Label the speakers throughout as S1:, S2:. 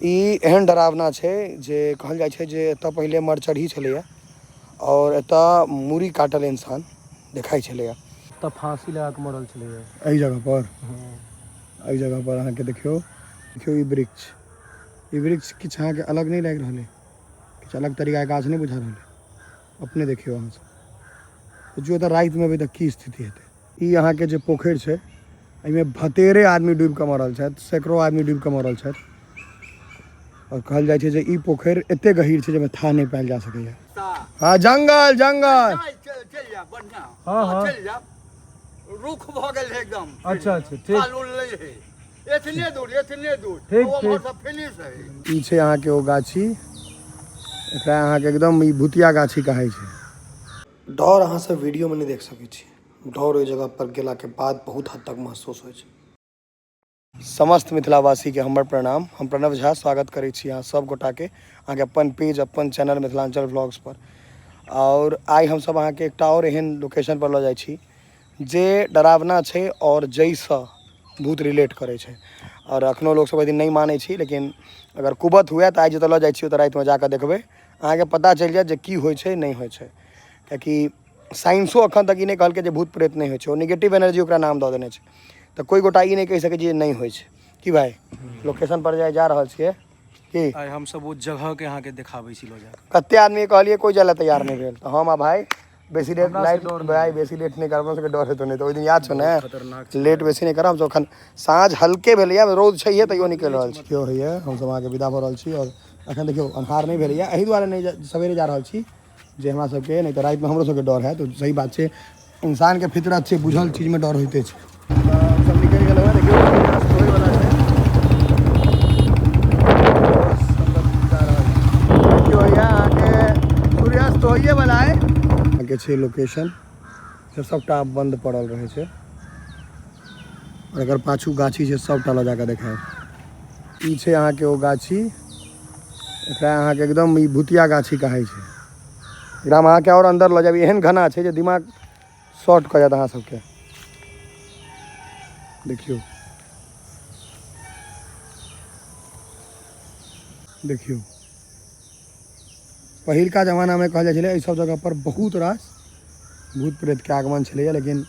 S1: ई एहन डरावना छै जे कहल जाइ छै जे एतऽ पहिले मरचढ़ी छलैए आओर एतऽ मूड़ी काटल इंसान देखाइ छलैए।
S2: एतऽ फाँसी लगा कऽ मरल छलैए।
S1: एहि जगह पर, एहि जगह पर अहाँके देखियौ, देखियौ ई वृक्ष, ई वृक्ष किछु अहाँके अलग नहि लागि रहल अइ, किछु अलग तरीकाके गाछ नहि बुझा रहल अइ। अपने देखियौ अहाँ सब, सोचियौ एतऽ रातिमे एबै तऽ की स्थिति हेतै। ई अहाँके जे पोखरि छै एहिमे भतेरे आदमी डूबि कऽ मरल छथि, सैकड़ो आदमी डूबि कऽ मरल छथि। आओर कहल जाइ छै जे ई पोखरि एते गहीर छै जाहिमे थाह नहि पायल जा सकैए। हँ, जंगल जंगल।
S3: चलि जायब बढ़िआँ।
S2: हँ, हँ।
S3: चलि जायब, रुख भऽ गेल है एकदम।
S2: अच्छा, अच्छा, ठीक।
S3: थाल उल नहि है, एतने दूर, एतने दूर।
S2: ठीक,
S3: ओ
S2: ठीक।
S3: सब फिनिश है।
S1: ई छै अहाँके ओ गाछी, एकरा अहाँके एकदम ई भूतिया गाछी कहै छै। डर अहाँ सब वीडियो में नहीं देख सकै छी, डर ओहि जगह पर गेला के बाद बहुत हद तक महसूस होइ छै। समस्त मिथिलावासी के हमर प्रणाम। हम प्रणव झा स्वागत करै छी अहाँ सब गोटा के अहाँके अपन पेज, अपन चैनल मिथिलांचल व्लॉग्स पर। और आइ हम सब अहाँके एकटा और एहन लोकेशन पर लऽ जाइ छी जे डरावना छै और जैसँ भूत रिलेट करै छै। और अखनो लोक सब यदि नहि मानै छी, लेकिन अगर कुबत हुए तऽ आइ जतऽ लऽ जाइ छी ओतऽ रातिमे जाकऽ देखबै, अहाँके पता चलि जायत जे की होइ छै नहि होइ छै। कियाकि साइंसो अखन तक ई नहि कहलकै जे भूत प्रेत नहि होइ छै, ओ निगेटिव एनर्जी ओकरा नाम दऽ देने छै। तऽ कोइ गोटा ई नहि कहि सकै छै जे नहि होइ छै। की भाइ, लोकेशन पर जाय जा रहल छियै की?
S2: आइ हमसब ओ जगह के अहाँके देखाबै छी लऽ जाकऽ।
S1: कते आदमी कहलियै कोइ जाय लए तैयार नहि भेल, तऽ हम आ भाइ बेसी लेट
S2: हमरा
S1: नाइट
S2: सबके डर
S1: भाइ बेसी लेट नहि करब, सबके डर हेतौ नहि तऽ ओहि दिन याद छौ ने?
S2: खतरनाक छै।
S1: लेट बेसी नहि करब हमसब, अखन साँझ हल्के भेलैए, रौद छैहे तैयो निकलि रहल छी। केओ होइए, हमसब अहाँके विदा भऽ रहल छी। आओर अखन देखियौ अन्हार नहि भेलैए, एहि दुआरे नहि सवेरे जा रहल छी जे हमरा सबके नहि तऽ रातिमे हमरो सबके डर हैत। सही बात छै, इंसानके फितरत छै, बुझल चीजमे डर होइते छै। तऽ हमसब निकलि गेलहुँ हँ, देखियौ सूर्यास्त होइवला छै, बस हमसब जा रहल छी। देखियौ होइए अहाँके सूर्यास्त होइएवला अइ। अहाँके छै लोकेशन से सबटा बन्द पड़ल रहै छै आओर एकर पाछू गाछी छै, सबटा लऽ जाकऽ देखायब। ई छै अहाँके ओ गाछी, एकरा अहाँके एकदम ई भूतिया गाछी कहै छै। एकरामे अहाँके आओर अन्दर लऽ जायब, एहन घना छै जे दिमाग शॉर्ट कऽ जायत अहाँ सबके। देखियौ, देखियौ, पहिलका जमानामे कहल जाइ छलै एहि सब जगह पर बहुत रास भूत प्रेतके आगमन छलैए, लेकिन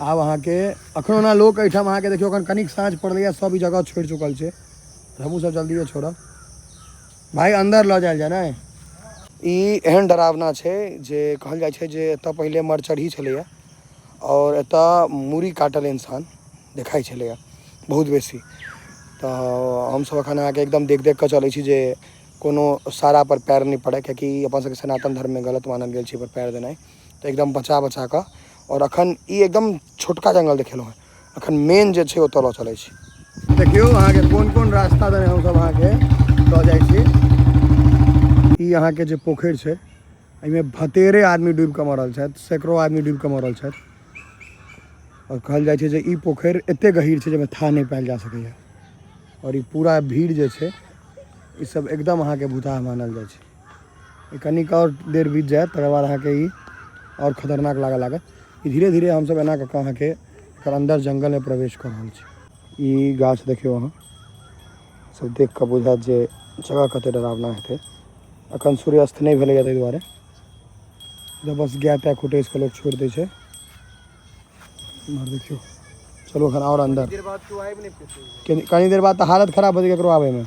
S1: आब अहाँके अखनो ओना लोक एहिठाम अहाँके देखियौ अखन कनिक साँझ पड़लैए, सब ई जगह छोड़ि चुकल छै, हमहूँ सब जल्दिए छोड़ब। भाइ अन्दर लऽ जायल जाय ने। ई एहन डरावना छै जे कहल जाइ छै जे एतऽ पहिले मरचढ़ी छलैए आओर एतऽ मूड़ी काटल इंसान देखाइ छलैए बहुत बेसी। तऽ हमसब अखन अहाँके एकदम देख देख कऽ चलै छी जे कोनो सारा पर पैर नहि पड़ै, कियाकि ई अपन सबके सनातन धर्ममे गलत मानल गेल छै एहि पर पैर देनाइ। तऽ एकदम बचा बचा कऽ। आओर अखन ई एकदम छोटका जंगल देखेलहुँ हेँ, अखन मेन जे छै ओतऽ लऽ चलै छी। देखियौ अहाँके कोन कोन रास्ता देने हमसब अहाँके लऽ जाइ छी। ई अहाँके जे पोखरि छै एहिमे भतेरे आदमी डूबि कऽ मरल छथि, सैकड़ो आदमी डूबि कऽ मरल छथि। आओर कहल जाइ छै जे ई पोखरि एते गहीर छै जाहिमे थाह नहि पायल जा सकैए। आओर ई पूरा भीड़ जे छै ई सब एकदम अहाँके भूताह मानल जाइ छै। ई कनिक आओर देर बीत जायत तकर बाद अहाँके ई आओर खतरनाक लागऽ लागत। ई धीरे धीरे हमसब एना कऽ कऽ अहाँके एकर अन्दर जंगलमे प्रवेश कऽ रहल छी। ई गाछ देखियौ अहाँ सब, देख कऽ बुझायत जे जगह कते डरावना हेतै। अखन सूर्यास्त नहि भेलैए ताहि दुआरे बस गाय ताय खुटैस कऽ लोक छोड़ि दै छै। इम्हर देखियौ, चलू अखन आओर अन्दर। कनी देर बाद तऽ हालत खराब भऽ जेतै ककरो आबैमे।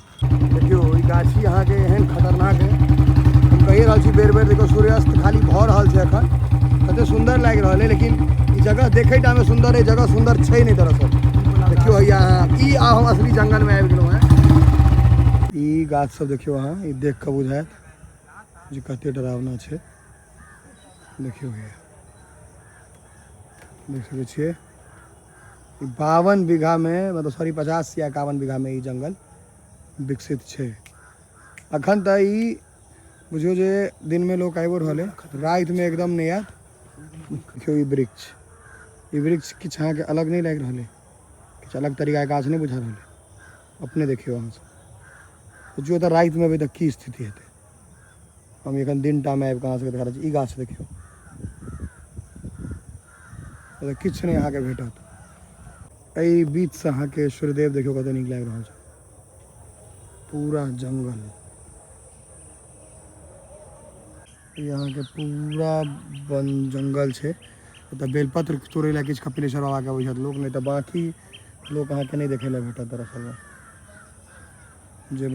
S1: देखियौ ई गाछी अहाँके एहन खतरनाक है, हम कहि रहल छी बेर बेर। देखियौ सूर्यास्त खाली भऽ रहल छै अखन, कते सुन्दर लागि रहल है, लेकिन ई जगह देखै टा मे सुन्दर है, जगह सुन्दर छै नहि दरअसल। देखियौ हैया अहाँ ई आब हम असली जंगलमे आबि गेलहुँ हेँ। ई गाछ सब देखियौ अहाँ, ई देख कऽ बुझायत जे कते डरावना छै। देखियौ हैया देख सकै छियै ई 52 बीघामे, मतलब सॉरी 50 या 51 बीघामे ई जंगल विकसित छै। अखन तऽ ई बुझियौ जे दिनमे लोक आबिओ रहल है, रातिमे एकदम नहि आयत। देखियौ ई वृक्ष, ई वृक्ष किछु अहाँके अलग नहि लागि रहल है, किछु अलग तरीकाके गाछ नहि बुझा रहल है। अपने देखियौ अहाँ सब, सोचियौ तऽ रातिमे एबै तऽ की स्थिति हेतै। हम एखन दिन टामे आबि कऽ अहाँ सबके देखा रहल छी। ई गाछ देखियौ, एतऽ किछु नहि अहाँके भेटत। एहि बीचसँ अहाँके सूर्यदेव देखियौ कते नीक लागि रहल छै। पूरा जंगल। ई अहाँके पूरा वन जंगल छै। एतऽ बेलपत्र तोड़ै लए किछु कपिलेश्वर बाबाके अबै छथि लोक, नहि तऽ बाँकी लोक अहाँके नहि देखै लए भेटत। दरअसलमे जे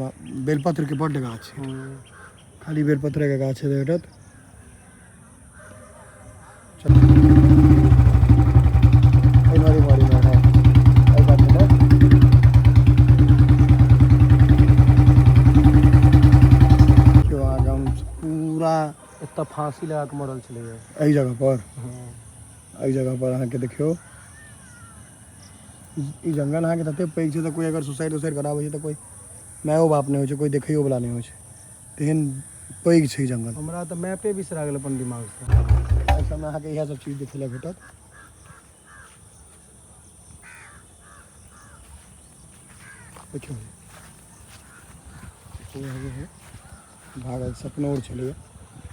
S1: बेलपत्रके बड्ड गाछ छै, खाली बेलपत्रेके गाछ भेटत। एम्हर एम्हर एम्हर, हँ, एहि कात घुमब। देखियौ अहाँके हम पूरा
S2: एतऽ फांसी लगा कऽ मरल छलैया
S1: एहि जगह पर। एहि जगह पर अहाँके देखियौ, ई जंगल अहाँके तते पैघ छै तऽ कोइ अगर सुसाइड उसाइड कराबै छै तऽ कोइ मायो बाप नहि होइ छै, कोइ देखैयो वला नहि होइ छै, तेहन पैघ छै जंगल।
S2: हमरा तऽ मैपे बिसरा गेल अपन दिमागसँ।
S1: एहि सबमे अहाँके इएह सब चीज देखै लए भेटत। देखियौ, भागल सपनौर छलैए,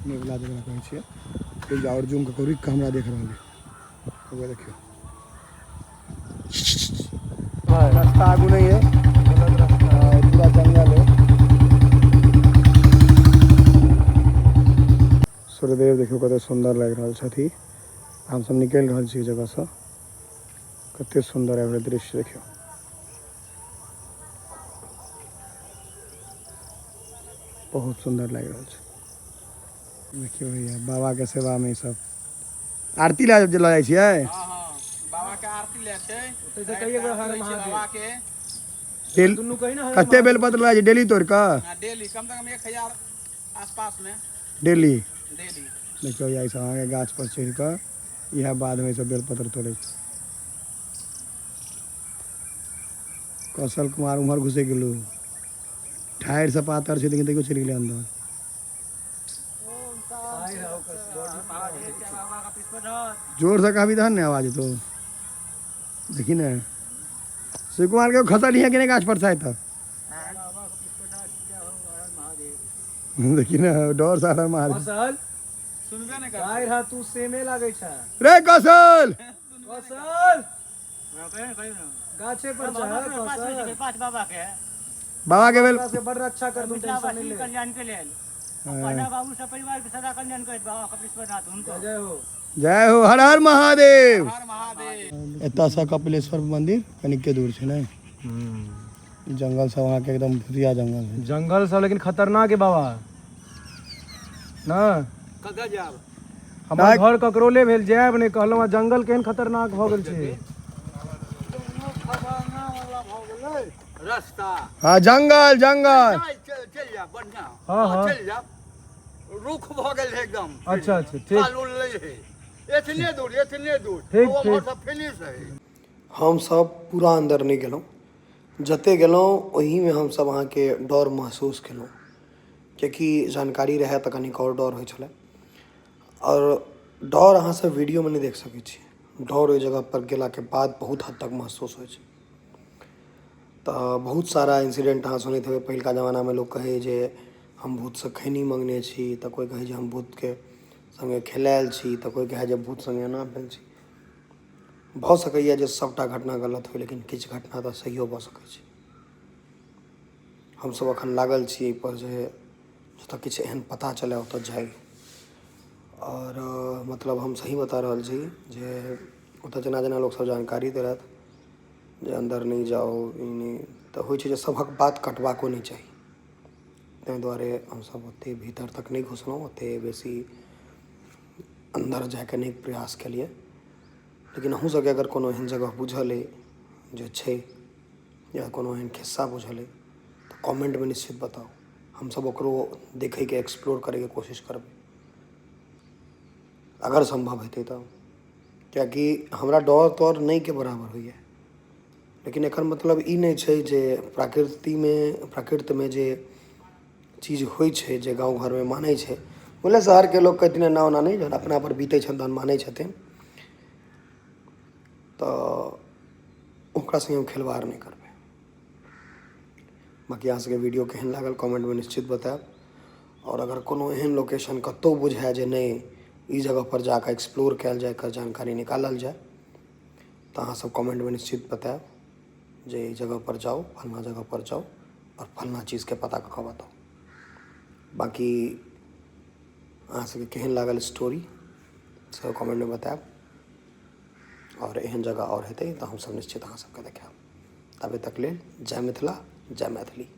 S1: नेवला जकरा कहै छियै। रुकि जाउ, आओर जूम कऽ कऽ, रुकि कऽ हमरा देख रहल अइ। देखियौ, रास्ता आगू नहीं है, पूरा जंगल है। सूर्यदेव देखियौ कते सुन्दर लागि रहल छथि। हमसब निकलि रहल छी जगहसँ। कते सुन्दर आबि रहल दृश्य देखियौ, बहुत सुन्दर लागि रहल छै। देखियौ भैया, बाबाके सेवामे ई सब आरती लए लऽ जाइ छियै।
S4: बाबा के आरती ले छै।
S2: ओतऽ कहिए बेर हर महादेव।
S4: बाबा के
S1: डेली
S2: दुनू कही ना।
S1: कते बेलपत्र लऽ जाइ छै डेली तोड़ि कऽ?
S4: डेली कम से कम 1000 आसपास में।
S1: डेली?
S4: डेली।
S1: देखियौ, इएह सब अहाँके गाछ पर चढ़ि कऽ इएह बाधमे सब बेलपत्र तोड़ै छै। कौशल कुमार उम्हर घुसि गेलू, ठाढ़ि से पातर छै, लेकिन देखियौ चलि गेलै अन्दर। जोर से कहबी तहन ने आवाज तो। देखी ने, शिव कुमार के खसल है कि नहीं गाछ पर से तक? देखी ने, डर से हर मार।
S2: कौशल।
S4: सुनबे नहीं कर।
S2: गाय रहा तू, सेमे लागै छै।
S1: रे कौशल!
S2: कौशल गाछे पर छै। कौशल।
S5: पाँच बाबा के।
S1: बाबा के बेल
S2: ओकरा से बड़ रक्षा कर दूं, टेंशन नहीं ले।
S5: कल्याण के लेल पन्ना बाबू सब परिवार के सदा कल्याण करैत बाबा कपिलेश्वर नाथ हुनको।
S2: जय हो।
S1: जय हो, हर हर महादेव।
S4: हर महादेव।
S1: एतऽसँ कपिलेश्वर मंदिर कनिके दूर छै ने? ई जंगल सब अहाँके एकदम भूतिया जंगल है।
S2: जंगल सब लेकिन खतरनाक है बाबा ना।
S3: कतऽ जायब?
S2: हमर घर ककरोले भेल, जायब नहि कहलहुँ। आ जंगल केहन खतरनाक भऽ गेल छै।
S3: रास्ता।
S1: हाँ, जंगल जंगल।
S3: चल चल चलि जा, बढ़िआँ।
S2: हँ।
S3: चलि जा, रुख भऽ गेल है एकदम।
S2: अच्छा अच्छा, ठीक।
S3: थाल उल नहीं है, एतने दूर, एतने दूर।
S2: ठीक,
S3: ओ
S2: ठीक।
S3: उम्हर से फिनिश है।
S1: हमसब पूरा अन्दर नहि गेलहुँ, जते गेलहुँ ओहिमे हमसब अहाँके डर महसूस केलहुँ, कियाकि जानकारी रहए तऽ कनिक आओर डर होइ छलै। आओर डर अहाँ सब वीडियोमे नहि देख सकै छी, डर ओहि जगहपर गेलाके बाद बहुत हद तक महसूस होइ छै। तऽ बहुत सारा इन्सिडेन्ट अहाँ सुनैत हेबै। पहिलुका जमानामे लोक कहै जे हम भूतसँ खैनी मङ्गने छी, तऽ कोइ कहै जे हम भूतके सङ्गे खेलायल छी, तऽ कोइ कहै जे भूत सङ्गे एना भेल छै। भऽ सकैए जे सभटा घटना गलत होइ, लेकिन किछु घटना तऽ सहियो भऽ सकै छै। हमसभ एखन लागल छी एहिपर जे जतऽ किछु एहन पता चलए ओतऽ जाइ। आओर मतलब हम सही बता रहल छी जे ओतऽ जेना जेना लोकसभ जानकारी देलथि जे अन्दर नहि जाउ, ई नहि, तऽ होइ छै जे सभक बात कटबाको नहि चाही। ताहि दुआरे हमसभ ओतेक भीतर तक नहि घुसलहुँ, ओतेक बेसी अन्दर जाइके नहि प्रयास केलियै। लेकिन अहूँ सबके अगर कोनो एहन जगह बुझल अइ जे छै या कोनो एहन खिस्सा बुझल अइ तऽ कमेन्टमे निश्चित बताउ। हमसब ओकरो देखैके, एक्सप्लोर करैके कोशिश करबै, अगर सम्भव हेतै तऽ। किएकि हमरा डर तर नहिके बराबर होइए, लेकिन एकर मतलब ई नहि छै जे प्रकृतिमे प्रकृतिमे जे चीज होइ छै, जे गाँव घरमे मानै छै, भले शहरके लोक कहथिन एना ओना नहि, जहन अपनापर बीतै छनि तहन मानै छथिन, तऽ ओकरा सङ्गे हम खेलवाड़ नहि करबै। बाँकी अहाँ सबके वीडियो केहन लागल, कमेन्टमे निश्चित बतायब। आओर अगर कोनो एहन लोकेशन कतहु बुझाए जे नहि, ई जगहपर जाकऽ एक्सप्लोर कयल जाय, एकर जानकारी निकालल जाय, तऽ अहाँ सब कमेन्टमे निश्चित बतायब जे ई जगहपर जाउ, फल्लाँ जगहपर जाउ। आओर फल्लाँ चीजके पता कऽ कऽ बताउ। बाँकी अहाँ सबके केहन लागल स्टोरी सेहो कमेंटमे बतायब। आओर एहन जगह आओर हेतै तऽ हमसब निश्चित अहाँ सबके देखायब। ताबे तक लेल जय मिथिला, जय मैथिली।